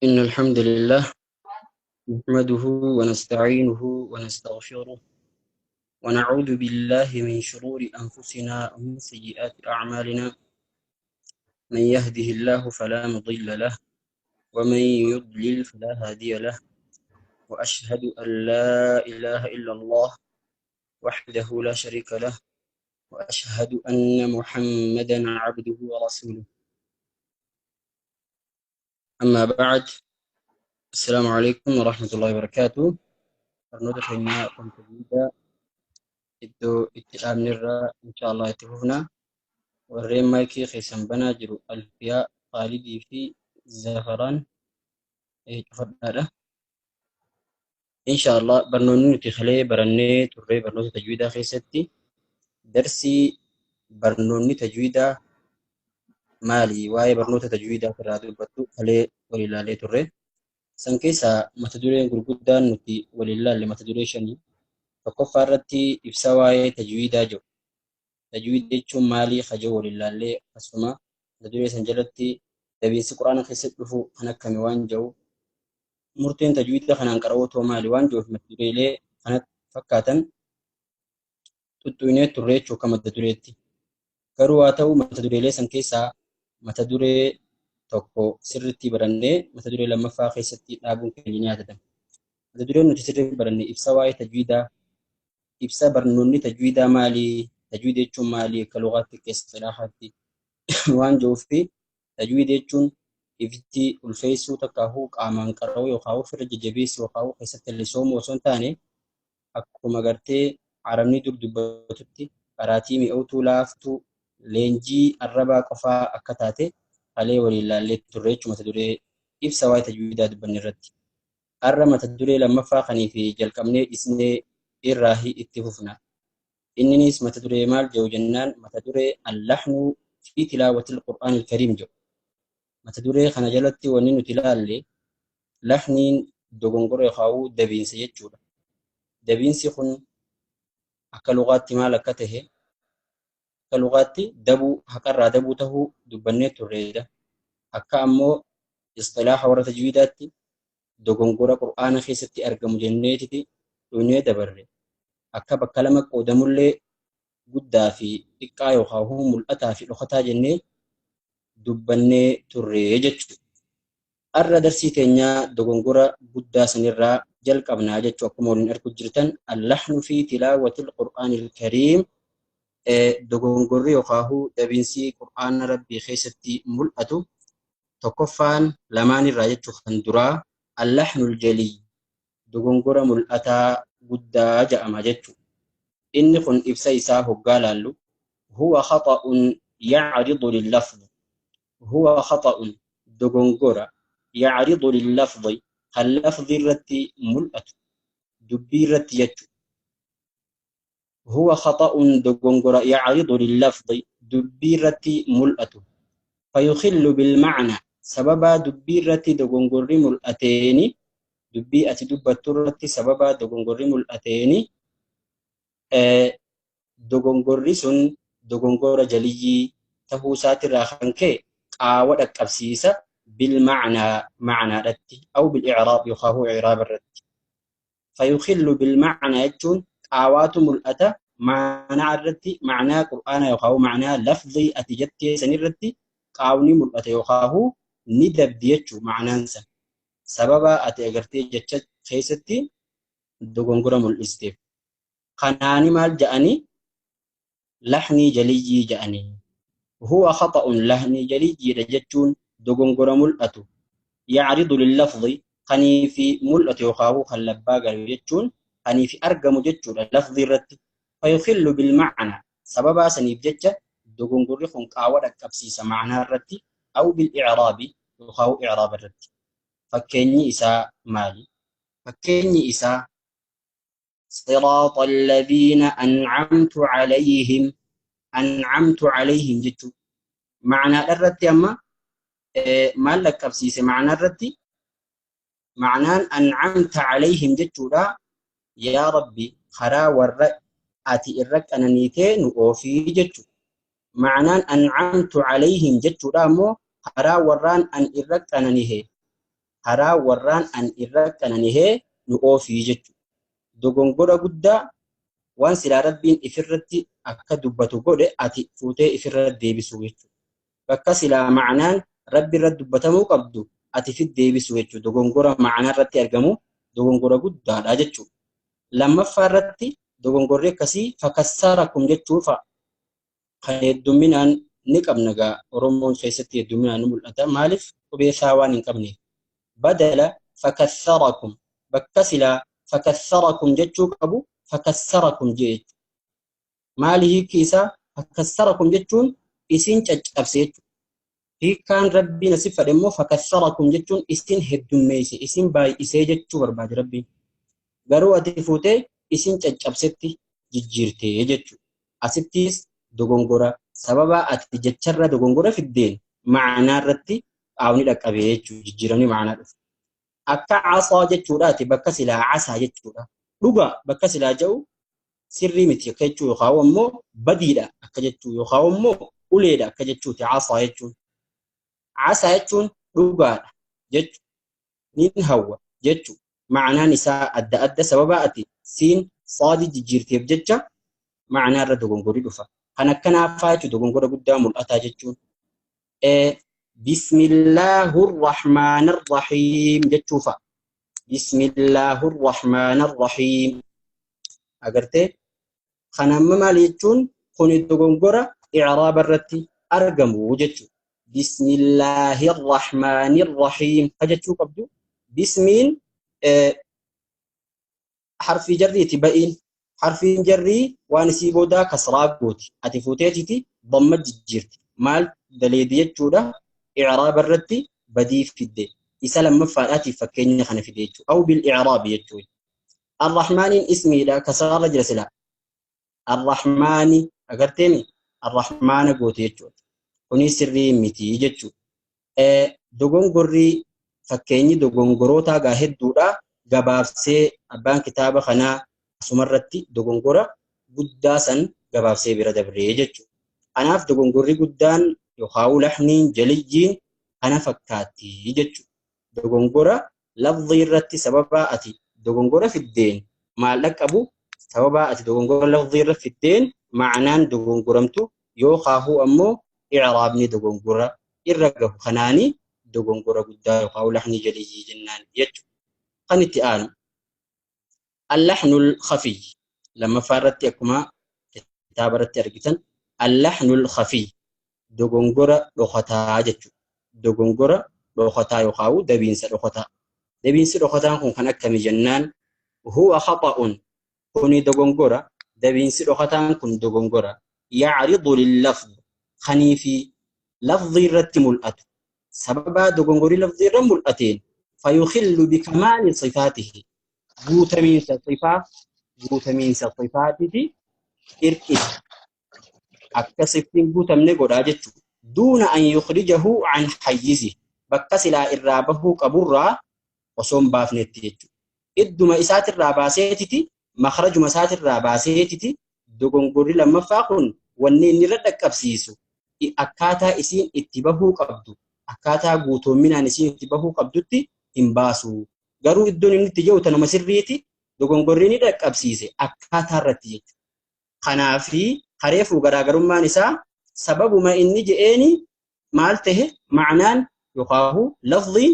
إن الحمد لله نحمده ونستعينه ونستغفره ونعوذ بالله من شرور أنفسنا ومن سيئات أعمالنا، من يهده الله فلا مضل له ومن يضلل فلا هادي له، وأشهد أن لا إله إلا الله وحده لا شريك له، وأشهد أن محمدا عبده ورسوله. أما بعد، السلام عليكم ورحمة الله وبركاته. Barnoota keenya kan tajaajilu iddoo itti dhaabnerraa insha Allah itti fufna. Warreen maayikii keessan banaa jiru Alfiyaa, Khaalidii fi Zafaraan cufadhaadha. Insha Allah barnoonni nuti kalee barannee turre barnoota tajwiidaa keessatti darsii barnoonni tajwiidaa maali, waa'ee barnoota tajwiidaa irraa dubbattu kalee wal ilaalee turre. San keessaa mata dureen gurguddaan nuti wal ilaalle mata duree shanii. Tokkoffaa irratti ibsa waa'ee tajwiidaa jiru. Tajwiid jechuun maalii kajoo wal ilaallee, akkasuma mata duree san jalatti dabiinsi quraana keessatti dhufu kan akkami waan jiru, murteen tajwiida kanaan qara'uu maali waan jiruuf mata dureelee kanatti fakkaatan tuttuqnee turre jechuu akka mata dureetti. Garuu haa ta'u, mata dureelee san keessaa mata duree tokko sirriitti barannee mata duree lammaffaa keessatti dhaabuun keenya ni yaadatama. Mata dureen nuti sirriitti baranne ibsa waa'ee tajwiidaa, ibsa barnoonni tajwiidaa maali, tajwiid jechuun maali akka lugaatti keessa silaahaatti waan jiruuf fi tajwiid jechuun ifitti ulfeessuu takkaahuu qaamaan qara'uu yookaan ofirra jajjabeessuu yookaan keessatti lisoomuu osoo hin taane, akkuma gartee arabni dur dubbatutti qaraatii mi'ootuu laaftuu leenjii arrabaa qofaa akka taate halee waliin ilaallee turre jechuudha mata duree ibsa waa'ee tajwiidaa dubbanne irratti. Har'a mata duree lammaffaa kanii fi jalqabnee dhisnee irraa itti fufna. Inninis mata duree maal jedhu jennaan, mata duree اللحن في تلاوة القرآن الكريم jedhu. Mata duree kana jalatti wanni nuti ilaalle laxniin dogongora yookaan dabiinsa jechuudha. Dabiinsi kun akka lugaatti maal akka tahe, akka lugaatti dabuu, haqarraa dabuu tahuu dubbannee turreedha. Akka ammoo isxilaaha warra tajwiidaatti dogongora qur'aana keessatti argamu jenneetiti dhunee dabarre. Akka bakka lama qoodamullee guddaa fi xiqqaa yookaan mul'ataa fi dhokataa jennee dubbannee turre jechuudha. Har'a darsii teenyaa dogongora guddaa sanirraa jalqabnaa jechuu. Akkuma waliin arguu jirtan, اللحن في تلاوة القرآن الكريم, dogongorri yookaan dabiinsi qur'aana rabbii keessatti mul'atu tokkoffaan lamaan irraa jechuu kan duraa اللحن الجلي, dogongora mul'ataa guddaa jedhama jechuudha. Inni kun ibsa isaa hoggaa laallu, هو خطأ يعرض لللفظ, هو خطأ dogongora, يعرض لللفظ kan lafzi irratti mul'atu, dubbii irratti jechuudha. هو خطأ dogongora, يعرض لللفظ dubbii irratti mul'atu, فيخل بالمعنى sababa dubbii irratti dogongorri mul'ateeni, dubbii ati dubbattu irratti sababa dogongorri mul'ateeni, dogongorri sun dogongora jaliyyii tahuu isaatirraa kan ka'e qaawa dhaqqabsiisa, بالمعنى macnaadhatti, أو بالإعراب yookaan i'raab irratti. فيخل بالمعنى jechuun qaawaatu mul'ata macnaa irratti, macnaa qur'aana yookaan macnaa lafzii ati jettee san irratti qaawni mul'ata yookaan ni dabdi jechuu macnaan san sababa ati agartee jecha keessatti dogongora mul'isteef. Kanaani maal ja'anii? Laxnii jaliyyii ja'anii. هو خطأ laxnii jaliyyiidha jechuun dogongora mul'atu, يعرض لللفظ kanii fi mul'atu yookaan kan labbaa galu jechuun kanii fi argamu jechuudha lafzii irratti, فيخل بالمعنى sababaa saniif jecha dogongorri kun qaawa dhaqqabsiisa macnaa irratti, أو بالإعراب yookaan i'raab irratti. Fakkeenyi isaa maali? Fakkeenyi isaa صراط الذين أنعمت عليهم, أنعمت عليهم jechuudha. Macnaa irratti amma maal dhaqqabsiise macnaa irratti? Macnaan أنعمت عليهم jechuudha yaa rabbi karaa warra ati irra qananiitee nu oofii jechuudha. Macnaan أنعمت عليهم jechuudha ammoo karaa warraan an irra qananihe. Karaa warraan an irra qananihee nu oofii jechuudha. Dogongora guddaa waan silaa Rabbiin ifirratti akka dubbatu godhe ati fuutee ifirra deebisuu jechuudha. Bakka silaa ma'anaan Rabbi irra dubbatamuu qabdu ati fit deebisuu jechuudha. Dogongora ma'anaa irratti argamu dogongora guddaadha jechuudha. Lammaffaa irratti dogongorri akkasii fakassarakum jechuu fa'a. Kan hedduminaan ni qabna gaa Oromoon keessatti hedduminaan ni mul'ata. Maaliif qubee isaa waan hin qabneef. Badala fakassarakum bakka silaa fakassarakum jechuu qabu fakassarakum jee jechuudha. Maali hiikki isaa? Fakassarakum jechuun isin caccabse jechuudha. Hiikkaan Rabbiin asii fadhe immoo fakassarakum jechuun isin heddummeesse, isin baay'isee jechuu barbaade Rabbiin. Garuu ati fuutee isin caccabsetti jijjiirtee jechuudha. Asittis dogongora sababa ati jecharra dogongora fiddeen ma'anaa irratti qaawni dhaqqabee jechuudha. Jijjiiramni ma'anaa dhufe. Akka casaa jechuudhaati bakka silaa casaa jechuudha. Dhuga bakka silaa jedhu sirrii miti akka jechuu yookaan immoo badiidha akka jechuu yookaan immoo uleedha akka jechuuti casaa jechuun. Casaa jechuun dhugaadha jechu nin hawwa jechu ma'anaan isaa adda adda sababa ati siin saadi jijjiirteef jecha ma'anaa irra dogongorri dhufa. Kan akkanaa fa'aa jechuun dogongora guddaa mul'ataa jechuun. Bismillaahirrahmaanirrahiim jechuu fa'a. Bismillaahirrahmaanirrahiim. Agartee? Kan amma maal jechuun kuni dogongora i'raaba irratti argamu jechuudha. Bismillaahirrahmaanirrahiim ka jechuu qabdu. Bismiin harfii jarriiti ba'iin. Harfiin jarrii waan isii boodaa kasraa gooti. Ati fuuteetiti damma jijjiirti. Maal daleedi jechuudha? I'raaba irratti badii fidde. Isa lammaffaadhaatiif fakkeenya kana fide jechuudha. Aw bil i'raabi jechuudha. Arrahmaaniin ismiidha kasraarra jira silaa. Arrahmaani agarteemi arrahmaana goote jechuudha. Kunis sirrii miti jechuudha. Dogongorri fakkeenyi dogongorootaa gaa hedduudha. Gabaabsee abbaan kitaaba kanaa asumarratti dogongora guddaa san gabaabsee bira dabree jechuudha. Kanaaf dogongorri guddaan yookaan lahniin jaliyyiin kana fakkaatti jechuudha. Dogongora lafzii irratti sababa ati dogongora fiddeen maal dhaqqabu sababa ati dogongora lafzii irra fiddeen ma'anaan dogongoramtu yookaan ammoo i'raabni dogongora irra gahu kanaani dogongora guddaa yookaan lahnii jaliyyii jennaan jechuudha. Kan itti aanu allahnul khafiy lammaffaa irratti akkuma kitaaba irratti argitan allahnul khafiy dogongora dhokataa jechuudha. Dogongora dhokataa yookaan dabiinsa dhokataa. Dabiinsi dhokataan kun kan akkami jennaan huwa khata'un kuni dogongora dabiinsi dhokataan kun dogongora yacridu lillafz kanii fi lafzii irratti mul'atu sababa dogongorii lafzii irra mul'ateen fayukhillu bikamaali sifaatihi guutamiinsa sifaa guutamiinsa sifaatifi hir'isa akka siftiin guutamne godhaa jechuudha. Duuna an yukhrijahu an hayyizi bakka silaa irraa bahuu qaburraa osoo hin baafnetti jechuudha. Idduma isaatirraa baaseetiti makrajuma isaatirraa baaseetiti dogongorri lammaffaa kun wanni inni irra dhaqqabsiisu akkaataa isiin itti bahuu qabdu akkaataa guutumminaan isiin itti bahuu qabdutti hin baasu. Garuu iddoon inni itti jiru tanuma sirriiti dogongorri inni dhaqqabsiise akkaataa irratti jechuudha. Kanaafi kareefuu garaagarummaan isaa sababuma inni je'eeni maal tahe ma'anaan yookaan lafziin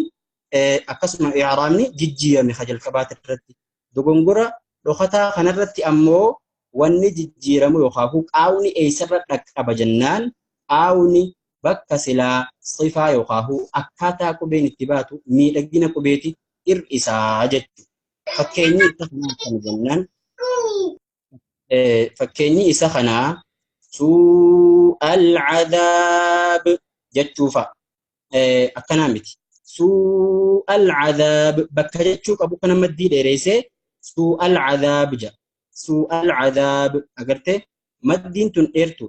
akkasuma i'raabni jijjiirame ka jalqabaati irratti. Dogongora dhokataa kanarratti ammoo wanni jijjiiramu yookaan qaawni eessarra dhaqqaba jennaan qaawni bakka silaa sifaa yookaan akkaataa qubeen itti baatu miidhagina qubeeti hir'isaa jechuudha. Fakkeenyi isa kanaa akkana jennaan fakkeenyi isa kanaa suu'al cadaab jechuu fa'a. Akkanaa miti. Suu'al cadaab bakka jechuu qabu kana maddii dheereessee suu'al cadaab jedha. Suu'al cadaab agartee maddiin tun dheertu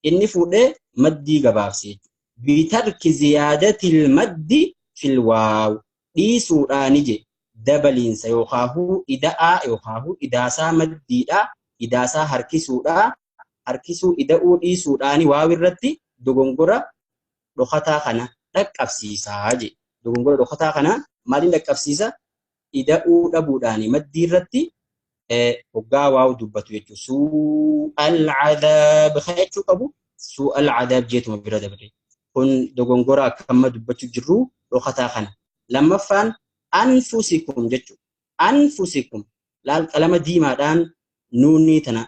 inni fuudhee maddii gabaabse jechuudha. Bitarki ziyaadatil maddi fil waaw dhiisuudhaani je dabaliinsa yookaan ida'aa yookaan idaasaa maddiidhaa idaasaa harkisuudhaa harkisuu ida'uu dhiisuudhaani waaw irratti dogongora dhokataa kana dhaqqabsiisaa je. Dogongora dhokataa kana Maaliin dhaqqabsiisa? Ida'uu dhabuudhaani maddii irratti hoggaa waa'u dubbatu jechuudha. Suu'al cadaab jechuu qabu suu'al cadaab jeetuma bira dabre. Kun dogongora akka amma dubbachuu jirru dhokataa kana. Lammaffaan anfusikum jechuudha. Anfusikum laal qalama diimaadhaan nuunii tana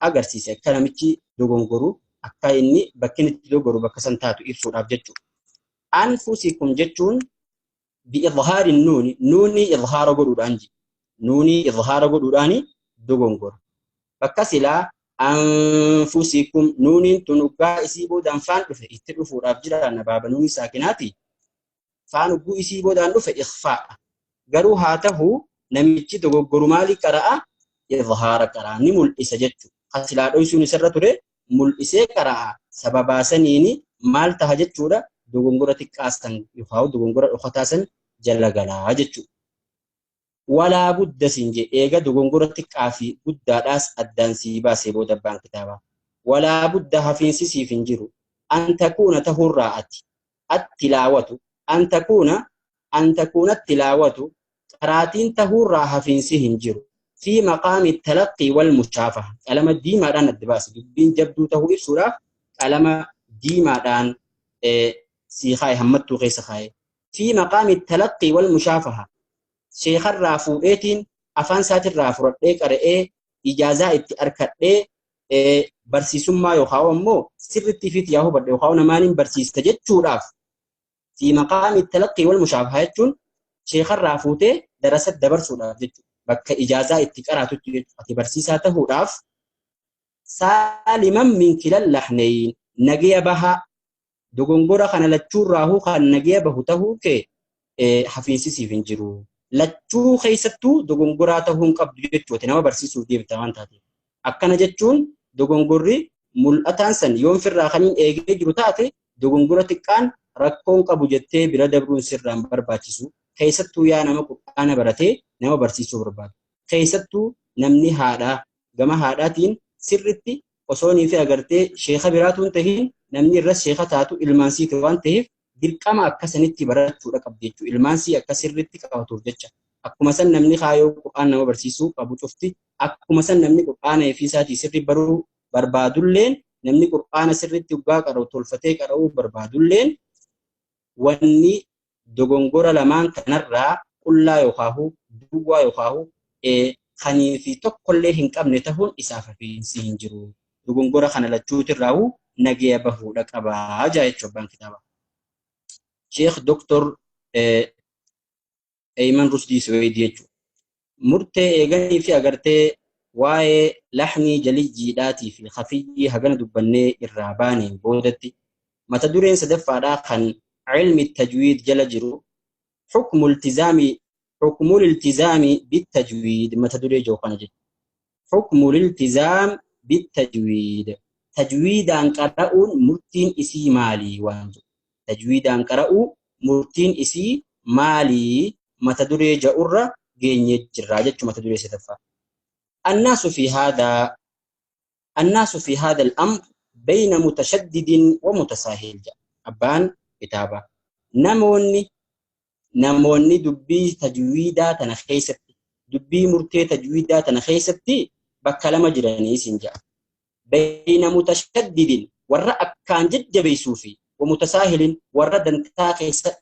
agarsiise akka namichi dogongoru akka inni bakki inni itti dogongoru bakka san taatu ibsuudhaaf jechuudha. Anfusikum jechuun bi'idhaari nuuni nuunii idhaara godhuudhaan jedhu. Nuunii idhaara godhuudhaani dogongora. Bakka silaa anfusikum nuuniin tun uggaa isii boodaan faan dhufe itti dhufuudhaaf jira nabaaba nuunii saakinaati. Faan ugguu isii boodaan dhufe ikhfaa'a. Garuu haa ta'u namichi dogoggoru maali qara'a? Idhaara qara'a ni mul'isa jechuudha. Kan silaa dhoysuun isarra ture mul'isee qara'a. Sababaa saniini maal taha jechuudha? Dogongora xiqqaa san yookaan dogongora dhokataa san jala galaa jechuudha. Walaa budda siin jee eega dogongora xiqqaa fi guddaadhaas addaan sii baasee booda abbaan kitaabaa. Walaa budda hafiinsi siif hin jiru. An takuuna tahurraa ati. Attilaawatu. An takuuna an takuuna attilaawatu qaraatiin tahurraa hafiinsi hin jiru. Fi maqaami talaqqii wal mushaafaha. Qalama diimaadhaan adda baase. Dubbiin jabduu tahuu ibsuudhaaf qalama diimaadhaan sii kaaye hammattuu keessa kaaye. Fi maqaami talaqqii wal mushaafaha. Sheekarraa fuudheetiin afaan isaatirraa fudhadhee qara'ee ijaazaa itti arkadhee barsiisummaa yookaan ammoo sirriitti fi yaa hubadhe yookaan namaaniin barsiista jechuudhaaf fi maqaami talaqqii wal mushaafaha jechuun sheekarraa fuutee darasa dabarsuudhaaf jechuudha. Bakka ijaazaa itti qaraatutti jechuudha. Ati barsiisaa tahuudhaaf saaliman min kilal lahneyn nagaya bahaa dogongora kana lachuurraahuu kan nagaya bahu tahuu kee hafiinsi siif hin jiru. Lachuu keessattuu dogongoraa tahuu hin qabdu jechuudha. Nama barsiisuuf deemta waan taateef. Akkana jechuun dogongorri mul'ataan san yoon firraa kaniin eegee jiru taate dogongora xiqqaan rakkoon qabu jettee bira dabruun sirraan barbaachisu. Keessattuu yaa nama qur'aana baratee nama barsiisuu barbaadu. Keessattuu namni haadhaa gama haadhaatiin sirritti osoonii fi agartee sheeka biraatu hin tahin namni irras sheeka taatu ilmaansiiti waan ta'eef dirqama akkasanitti barachuudha qabdi jechuudha. Ilmaansii akka sirritti qabatuuf jecha. Akkuma san namni kaayoo qur'aan nama barsiisuu qabu cufti akkuma san namni qur'aana ofii isaatii sirri baruu barbaadulleen namni qur'aana sirritti dhugaa qara'u tolfatee qara'uu barbaadulleen wanni dogongora lamaan kanarraa qullaa yookaahu duwwaa yookaahu kanii fi tokkollee hin qabne tahuun isaaf hafiinsi hin jiru. Dogongora kana lachuutirraahu nagaya bahuudha qabaa jaa jechuudha abbaan kitaabaa. Sheekh Doktor Eyman Rusdii Suweedii jechuudha. Murtee eeganii fi agartee waa'ee lahnii jalijjiidhaatii fi kafiyyii hagana dubbannee irraa baaneen boodatti mata dureen sadaffaadhaa kan ilmi tajwiid jala jiru hukmul iltizaami bittajwiid mata duree jiru kana jechuudha. Hukmul iltizaam bittajwiid tajwiidaan qara'uun murtiin isii maalii waan jedhu. Tajwiidaan qara'uu murtiin isii maalii mata duree ja'urra geenyee jirraa jechuu mata duree sadaffaa. الناس في هذا الأمر بين متشدد ومتساهل أبان كتابة نموني دبي تجويدا تنخيستي دبي مرتي تجويدا تنخيستي بكلمة جراني سنجا بين متشدد ورأ كان جد بيسوفي ومتساهل ورا دنتا خيست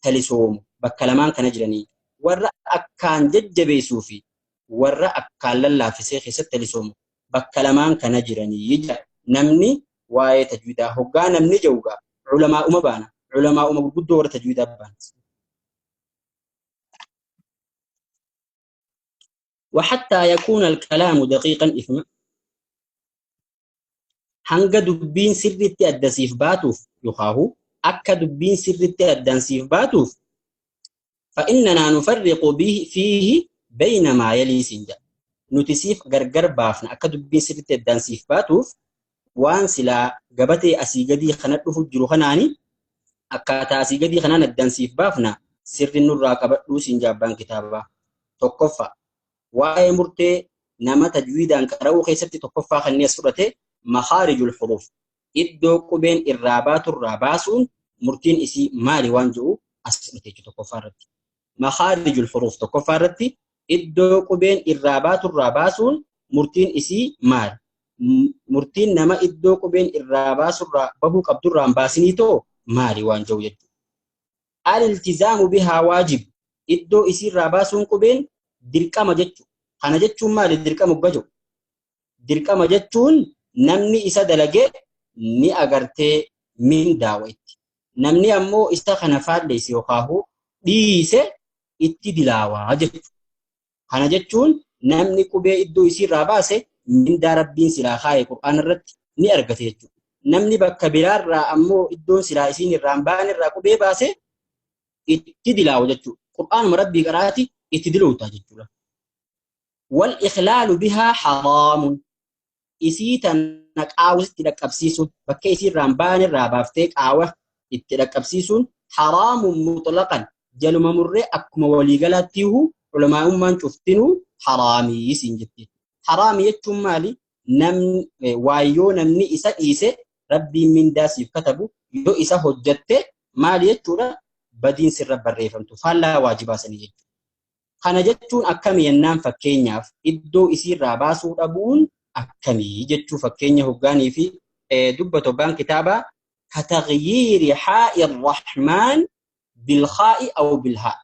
تلسوم بكلمان كان جراني ورأ كان جد بيسوفي ورا أكان لله في سيخ ستة بكلمان كان جراني يجا نمني واي تجويدا هقا نمني جوغا علماء أمبانا علماء أمب قدور تجويدا بان وحتى يكون الكلام دقيقا إثم hanga dubbiin sirriitti adda siif baatuuf yookaan akka dubbiin sirriitti addaan siif baatuuf فإننا نفرق به فيه بين ما يلي سنجا نتسيف غرغر بافنا akka dubbiin sirriitti addaan siif baatuuf waan silaa gabatee asii gadii kana dhufu jiru kanaani akkaataa asii gadii kanaan addaan siif baafna sirri nurraa qabadhuu sinja abbaan kitaabaa. Tokkoffaa waa'ee murtee nama tajwiidaan qara'uu keessatti tokkoffaa kanneen as fudhate makaarijul huruuf iddoo qubeen irraa baaturraa baasuun murtiin isii maali waan jedhu as fudhate jechuudha tokkoffaa irratti. Makhaarijul huruuf tokkoffaa irratti iddoo qubeen irraa baaturraa baasuun murtiin isii maali? Murtiin nama iddoo qubeen irraa baasurraa bahuu qabdurraa hin baasinii too maali waan jiru jechuudha. Al-iltizaamu bihaa waajib iddoo isiirraa baasuun qubeen dirqama jechuudha. Kana jechuun maali dirqama gajo? Dirqama jechuun namni isa dalage ni agartee mindaawa itti. Namni ammoo isa kana faalleesse yookaan dhiise itti dilaawaa jechuudha. Kana jechuun namni qubee iddoo isiirraa baase mindaa rabbiin silaa kaa'e Qur'aana irratti ni argate jechuudha. Namni bakka biraarraa ammoo iddoon silaa isiin irraa hin baane irraa qubee baase itti dilaawa jechuudha. Qur'aanuma rabbii qaraati itti diluuta jechuudha. Wal ikhlaalu bihaa haraamun isii tana qaawwa itti dhaqqabsiisuun bakka isii irraa hin baane irraa baaftee qaawa itti dhaqqabsiisuun haraamun mutlaqan jaluma murree akkuma waliigalaatti ulamaa'ummaan cuftinuu haraamii isiin jetti. Haraami jechuun maali? Namni waayyoo namni isa dhiise rabbiin mindaa siif katabu yoo isa hojjatte maali jechuudha? Badiin sirra barreeffamtu faallaa waajibaa sanii jechuudha. Kana jechuun akkami yennaan fakkeenyaaf iddoo isiirraa baasuu dhabuun akkamii jechuu fakkeenya hoggaanii fi dubbatu abbaan kitaabaa kataghyiiri haa'i rahmaan bilkhaa'i aw bilhaa.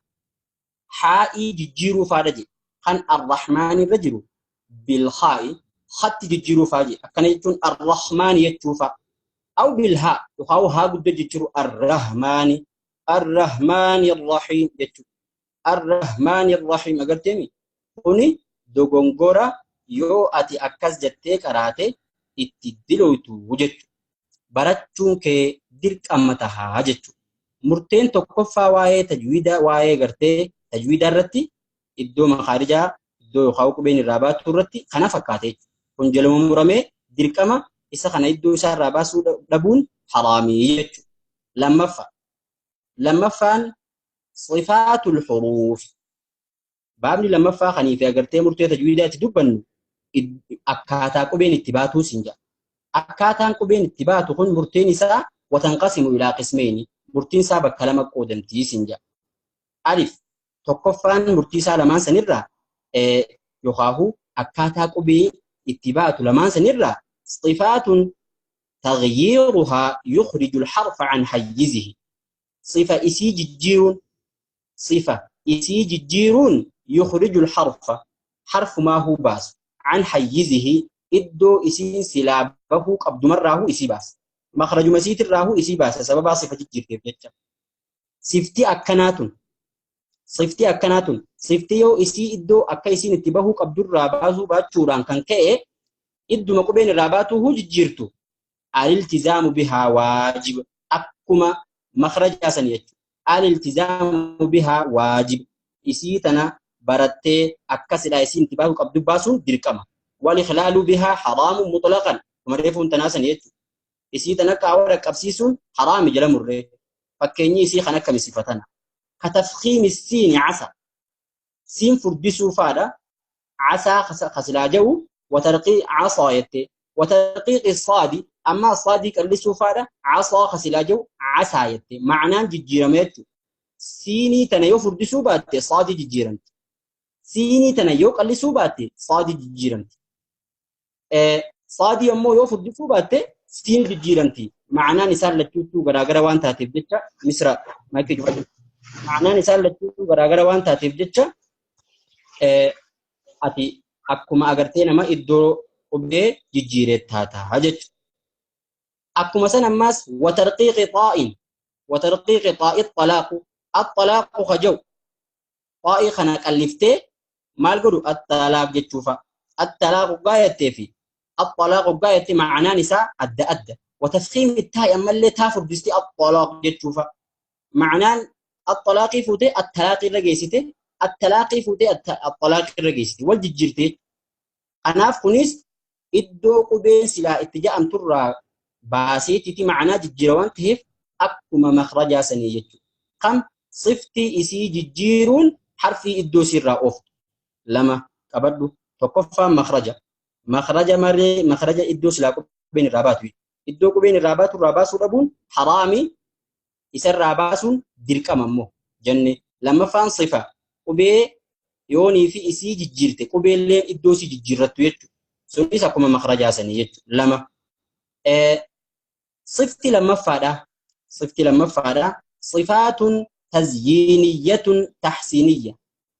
Haa'ii jijjiiruu faadha jedhe. Kan arrahmaan irra jiru bilkhaa'i khatti jijjiiruu faa jedhe. Akkana jechuun arrahmaan jechuu faa. Aw bilhaa yookaan haa guddaa jijjiiru arrahmaani arrahmaani arrahiim jechuudha. Arrahmaani arrahiim agarteemi kuni dogongora yoo ati akkas jettee qaraate itti diloytu jechuudha. Barachuun kee dirqama tahaa jechuudha. Murteen tokkoffaa waa'ee tajwiida waa'ee gartee tajwiida irratti iddoo makaarijaa iddoo yookaan qubeen irraa baatu irratti kana fakkaate jechuudha. Kun jaluma muramee dirqama isa kana iddoo isaa irraa baasuu dhabuun haraamii jechuudha. Lammaffaan sifaatul huruuf. Baabni lammaffaa kanii fi agartee murtee tajwiidaa itti dubbannu akkaataa qubeen itti baatuu siin jedha. Akkaataan qubeen itti baatu kun murteen isaa watanqasimu ilaa qismeeni. Murtiin isaa bakka lama qoodamtii siin jedha. Alif tokkoffaan murtii isaa lamaan sanirraa yookaan akkaataa qubee itti baatu lamaan sanirraa sifaatun taghyiiruhaa yukhriju al-harfa an hayyizihi. Sifa isii jijjiiruun sifa isii jijjiiruun yukhriju al-harfa harfumaa huu baasu an hayyizihi iddoo isiin silaa bahuu qabdumarraahuu isii baasa. Makhrajuma isiitirraahuu isii baasa sababaa sifa jijjiirteef jecha. Sifti akkanaa tun sifti yoo isii iddoo akka isiin itti bahuu qabdurraa baasuu baachuudhaan kan ka'e idduma qubeen irraa baatuu jijjiirtu aliltizaamu bihaa waajiba akkuma makhrajaa san jechuudha. Aliltizaamu bihaa waajiba isii tana barattee akkasidha isiin itti bahuu qabdu baasuun dirqama. Wal-ikhlaalu bihaa haraamun mutlaqan kuma reefuun tanaa san jechuudha. Isii tana qaawwa dhaqqabsiisuun haraami jala murree fakkeenyi isii kan akkami sifatana. كتفخيم السين عسى سين فردسو فادا عسى خسلا جو وترقيق عصا يتي وترقيق الصاد أما الصاد قلسو فادا عصا خسلا جو عسى يتي معناه ججيرمت سيني تنيو فردسو باتي صاد ججيرمت سيني تنيو قلسو باتي صاد ججيرمت صاد يمو يو فردسو باتي سين ججيرمتي معناه نسال لتوتو غراغرا وان تاتيف جچا مصر مايك جواد معنaan isaan lachuu garaagara waan taateef jecha ati akkuma agartee nama iddoo qubee jijjiiree taataa jechuudha. Akkuma san ammaas watarqiiqi xaa'in watarqiiqi xaa'i xalaaqu axalaaqu kajaw xaa'ii kana qalliftee maal godhu axalaaq jechuufa axalaaqu gaayattee fi axalaaqu gaayattee ma'anaan isaa adda adda watafkiimi taa'i ammallee taa furdistee axalaaq jechuufa ma'anaan الطلاقي فوتي التلاقي رجيسته التلاقي فوتي الطلاقي رجيسته والججرته أنا في كنيس إدو قبين سلا اتجاه أم ترى باسيتي تي معنا ججروان تهف أكما مخرجا سنيجت قم صفتي إسي ججيرون حرفي إدو سر أوف لما قبلو تقفى مخرجا مخرجا مري مخرجا إدو سلا قبين الرابات إدو قبين الرابات الراباس ربون حرامي isarraa baasuun dirqama immoo jenne Lammaffaan sifa qubee yoonii fi isii jijjiirte qubeelleen iddoo isii jijjiirrattu jechuudha. Sunis akkuma makrajaa sanii jechuudha. Lama. Sifti lammaffaadha. Sifti lammaffaadha. Sifaatun tazyiiniyyatun tahsiiniyya.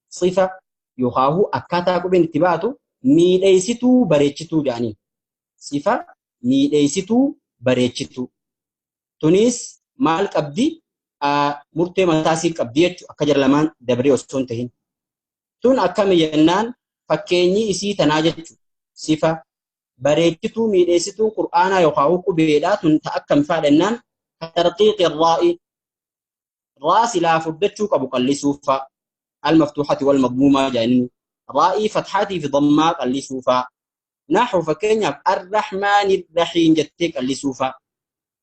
Sifa yookaahu akkaataa qubeen itti baatu miidheessituu bareechituu jedhanii. Sifa miidheessituu bareechituu. Tunis maal qabdi? Murtee mataa isii qabdi jechuudha. Akka jara lamaan dabree osoo hin tahin. Tun akkami jennaan fakkeenyi isii tanaa jechuudha. Sifa bareechituu miidheessituu qur'aanaa yookaan qubeedhaa tun ta akkam fa'aa jennaan tarqiiqi raa'i raa silaa furdachuu qabu qallisuu fa'a al-maftuuxati wal madmuumaa jedhanii raa'ii fatxaatii fi dammaa qallisuu fa'a naxu fakkeenyaaf arrahmaani rahiim jettee qallisuu fa'a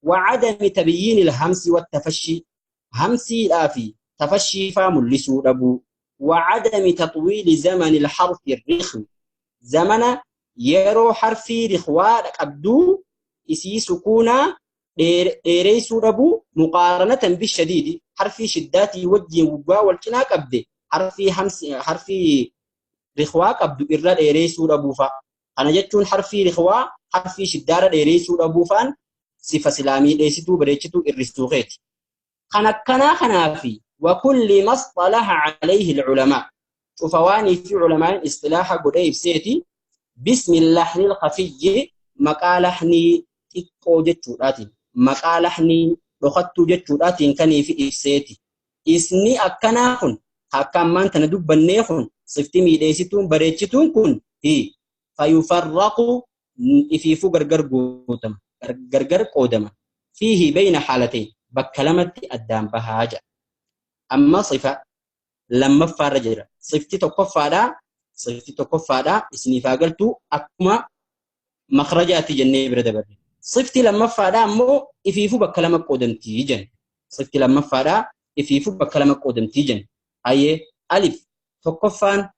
وعدم تبيين الهمس والتفشي همسي في تفشي فاملسو دبو وعدم تطويل زمن الحرف الرخو زمن يرو حرفي رخوة قبدو إسي سكونا ديريسو دبو مقارنة بالشديد حرفي شداتي وجه وقوا والكنا قبدي حرفي همس حرفي رخوة قبدو إرى ديريسو دبو فا أنا جتون حرفي رخوة حرفي شدارة ديريسو دبو فان صفة سلامي ديستو بريتشتو إرستوغيت خنكنا خنافي وكل ما اصطلح عليه العلماء شوفواني في علماء اصطلاح قريب سيتي بسم الله الخفي مقالحني تيكو جتشوراتي مقالحني لخطو جتشوراتي كني في إفسيتي إسني أكناخن هكام تندب بنيخن صفتي ميديستون بريتشتون كن هي فيفرق إفيفو غرغر قوتم غرغر قودما فيه بين حالتين بكلمة أدام بهاجة أما صفة لما فارجرة صفتي تقفى صفتي تقفى إسني فاقلتو أكما مخرجاتي جنة برد برد صفتي لما فادا مو إفيفو بكلمة قدم تيجن صفتي لما فادا إفيفو بكلمة قدم تيجن أي ألف تقفى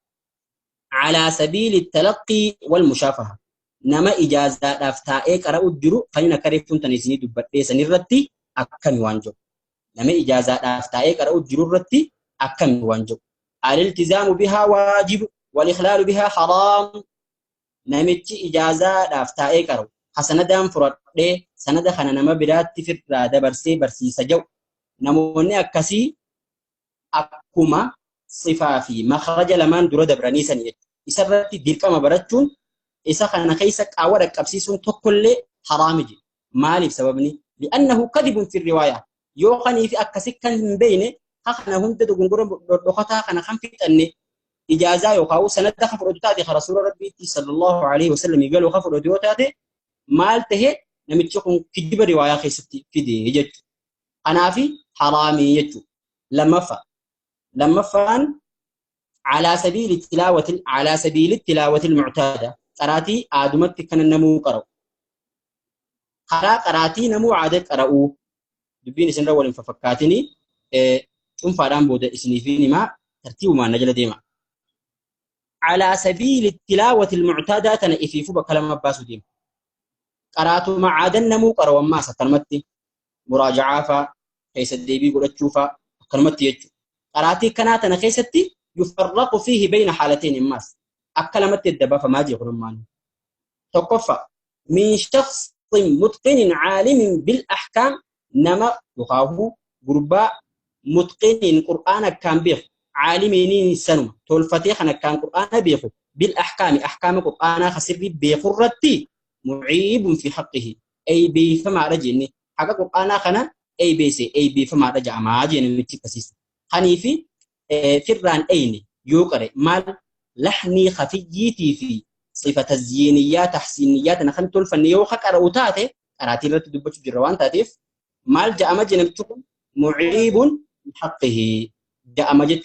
على سبيل التلقي والمشافهة نما إجازة دافتاء قرأ الجرو خلينا كريفون تنسيني دبتي سنرتي أكم وانجو نما إجازة دافتاء قرأ الجرو رتي أكم وانجو الالتزام بها واجب والإخلال بها حرام نمتي إجازة دافتاء قرأ حسنة دام فرد سنة خنا نما برات تفر دبرسي برسي سجو نموني أكسي أكما صفة في مخرج لمن درو دبراني سنية إسرتي ديركما براتون إذا خنا خيسك أورك أبسيسون تقول حرام جي مالي بسببني لأنه كذب في الرواية يوخني في أكسك كان بينه خنا هم تدقون لقطها خنا خم في أني إجازة يقاو سنة خفر أدوتاتي رسول ربي صلى الله عليه وسلم يقالوا خفر أدوتاتي مالته نمتشكم كذب رواية خيستي في دي جت أنا في حرامي يجو لما فان على سبيل التلاوة على سبيل التلاوة المعتادة قراتي آدمت كان النمو قرأ قرأ قراتي نمو عادة قرأو دبين سنرا ولن ففكاتني ثم فاران بودا إسنيفيني ما ترتيب ما نجل ديما على سبيل التلاوة المعتادة تنئفيفو بكلام باسو ديما قراتو ما عاد النمو قرأ وما ستنمتي مراجعة فا كيس الديبي قلت شوفا كلمتي يجو قراتي كانت نخيستي يفرق فيه بين حالتين الناس أكلمت الدبا فما جي غرمان تقفى من شخص متقن عالم بالأحكام نما يقاوه غرباء متقن قرآن كان بيخ عالمين سنو تولفتيخنا كان قرآن بيخ بالأحكام أحكام قرآن خسر بيخرتي معيب في حقه أي بي فما رجعني حق قرآن خنا أي بي سي أي بي فما رجع ما جينا متكسيس خنيفي فران أين يقرأ مال لحني خفيتي في صفة الزينية تحسينيات أنا خنت الفنية وخك أروتاته أراتي لا تدبش جروان تاتيف مال جاء مجنب تكون معيب حقه جاء مجد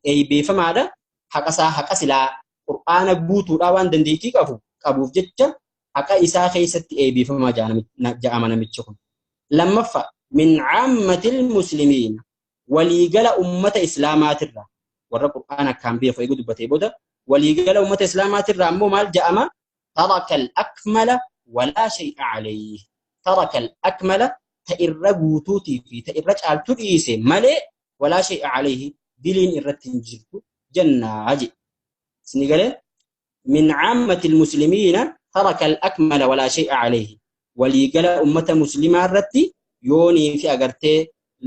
أي بي فما هذا حق سا حق سلا قرآن بوتو روان دنديتي كفو كابوف جتة حق إسا خيست أي بي فما جاء من متشكون لما ف من عامة المسلمين وليقل أمة إسلامات الرا ورا قرآن كان بيه فيقول بتي بودا وليقل أمة إسلامات الرا مو مال جاء ترك الأكمل ولا شيء عليه ترك الأكمل تئر بوتوتي في تئر رجال تريس ملء ولا شيء عليه Diliin irratti hin jirtu jennaa jedhe. Isin galee min caammatil muslimiina taraka al-akmala walaa shay'a alayhi. Waliigala ummata muslimaa irratti yoonii fi agartee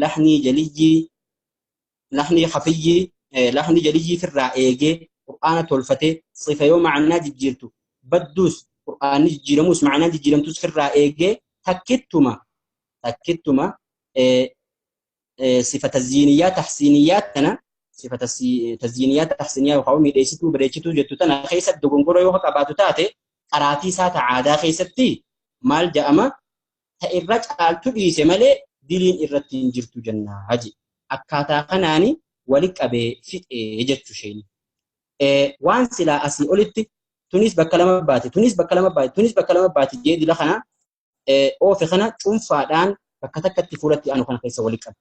lahnii jaliyyii lahnii hafiyyii lahnii jaliyyii firraa eegee qur'aana tolfatee sifa yoo ma'anaa jijjiirtu badduus qur'aanni jijjiiramus ma'anaan jijjiiramtus firraa eegee takkittuma sifa tazyiiniyyaa tahsiiniyyaa tana sifa tazyiiniyyaa tahsiiniyyaa yookaan miidheessituu bareechituu jettu tana keessatti dogongora yoo qabaatu taate qaraatii isaa ta'aadaa keessatti maal jedhama ta irra caaltu dhiise malee diliin irratti hin jirtu jennaa haji akkaataa kanaani wali qabee fixee jechuu isheen. Waan silaa asii olitti tunis bakka lama baate tunis bakka lama baate tunis bakka lama baate jee dila kana oofe kana cuunfaadhaan bakka takkatti fuulatti aanu kana keessa wali qabe.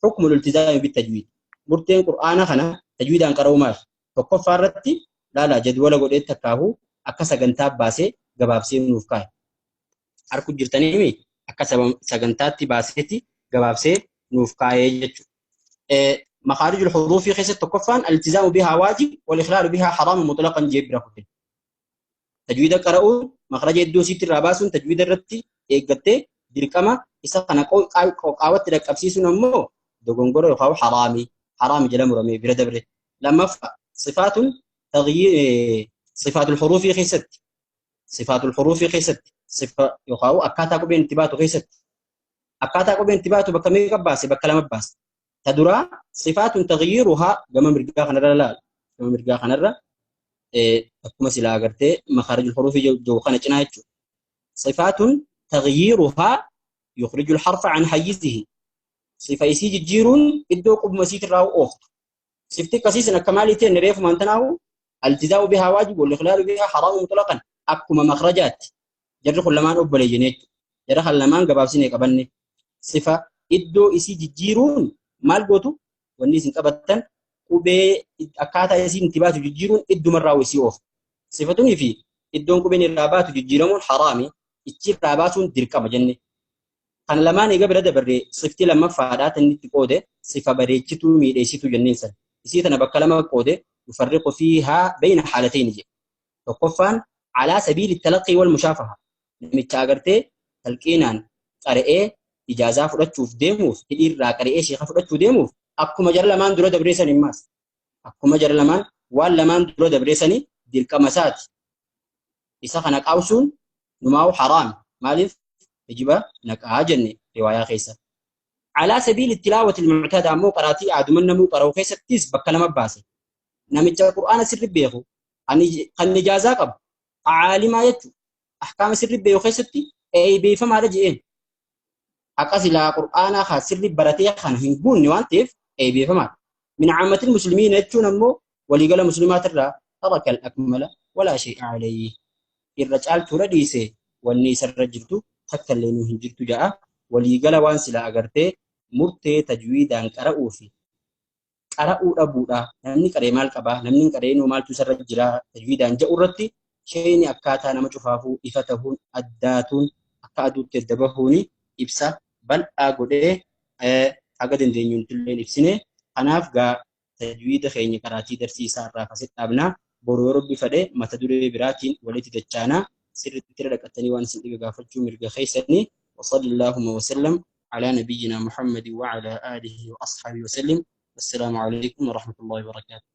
Hukmu iltizaami bitajwiid. Murteen qur'aana kana tajwiidaan qara'uu maal? Tokkoffaa irratti laala jadwala godhee takkaahu akka sagantaa baasee gabaabsee nuuf kaa'e. Harku jirtanii akka sagantaatti baaseetti gabaabsee nuuf kaa'ee jechuudha. مخارج الحروف في خيسة تكفان الالتزام بها واجب والإخلال بها حرام مطلقا جيب ركوتين. تجويد قرؤون مخرج الدوسي تراباسون تجويد الرتي إيقتي دركما إسا كان قاوت ركبسيسون أمو دوغنغورو يخاو حرامي حرامي جل مرمي بردبره. لما صفات تغيير صفات الحروف في خيسة صفات الحروف في خيسة صفة يخاو أكاتا قبين انتباهو خيسة أكاتا قبين انتباهو بكمي قباسي بكلام باس تدرى صفات تغييرها كما مرقا خنرا لا كما مرقا خنرا أكما سلا أغرتي مخارج الحروف جو خنا صفات تغييرها يخرج الحرف عن حيزه صفة يسيج جيرون إدو قب مسيت الراو أخت صفتي كسيسنا كمالتين نريف ما انتناو التزام بها واجب والإخلال بها حرام مطلقا أكما مخرجات جرخ اللمان أبلي جنيت جرخ اللمان قبابسيني قبلني صفة إدو يسيج جيرون maal gootu wanni isin qabattan qubee akkaataa isiin itti baatu jijjiiruun iddumarraa isii oofu. Sifatunii fi iddoon qubeen irraa baatu jijjiiramuun haraami ichi irraa baasuun dirqama jenne. Kana lamaan egaa bira dabarree siftii lammaffaadhaa tan itti qoode sifa bareechituu miidheessituu jenneen sana. Isii tana bakka lama qoode yufarriqu fiihaa bayna haalatayni jedhe. Tokkoffaan alaa sabiili talaqqii wal mushaafaha. Namicha agartee talqiinaan qara'ee ijaazaa fudhachuuf deemuuf hidhiirraa qara'ee sheeka fudhachuu deemuuf akkuma jara lamaan dura dabreessan himmaas akkuma jara lamaan waan lamaan dura dabreessanii dirqama isaati. Isa kana qaawsuun numaa'u haraam maaliif hijiba naqaa jenne riwaayaa keessa. Alaa sabiili tilaawati almuctada ammoo qaraatii aaduman namuu qara'u keessattis bakka lama baase. Namicha qur'aana sirri beeku kan ijaazaa qabu caalimaa jechuudha. Ahkaama sirri beeku keessatti eeybeeffamaadha je'een. Akka silaa qur'aanaa haa sirri baratee kana hin guunne waan ta'eef eeybeeffamaadha. Min caammatil muslimiina jechuun ammoo waliigala muslimaatirraa taraka al-akmala walaa shay'a alayhi. Irra caaltuudha dhiise wanni isarra jirtu takka illee nuu hin jirtu ja'a. Waliigala waan silaa agartee murtee tajwiidaan qara'uu fi qara'uu dhabuudha. Namni qaree maal qabaa? Namni hin qaree nuu maaltu isarra jira? Tajwiidaan ja'u irratti shayni akkaataa nama cufaafuu ifa tahuun addaatuun akka aduutti adda bahuuni ibsa bal'aa godhee haga dandeenyuun illee ibsine. Kanaaf gaa tajwiida keenya qaraatii darsiisaa irraa kaasee dhaabnaa. Boruu yoo Rabbi fedhe mata duree biraatiin walitti dachaanaa sirriitti irra dhaqattanii waan isin dhibe gaafachuu mirga keessanii. وصلى اللهم وسلم على نبينا محمد وعلى آله وأصحابه وسلم. والسلام عليكم ورحمة الله وبركاته.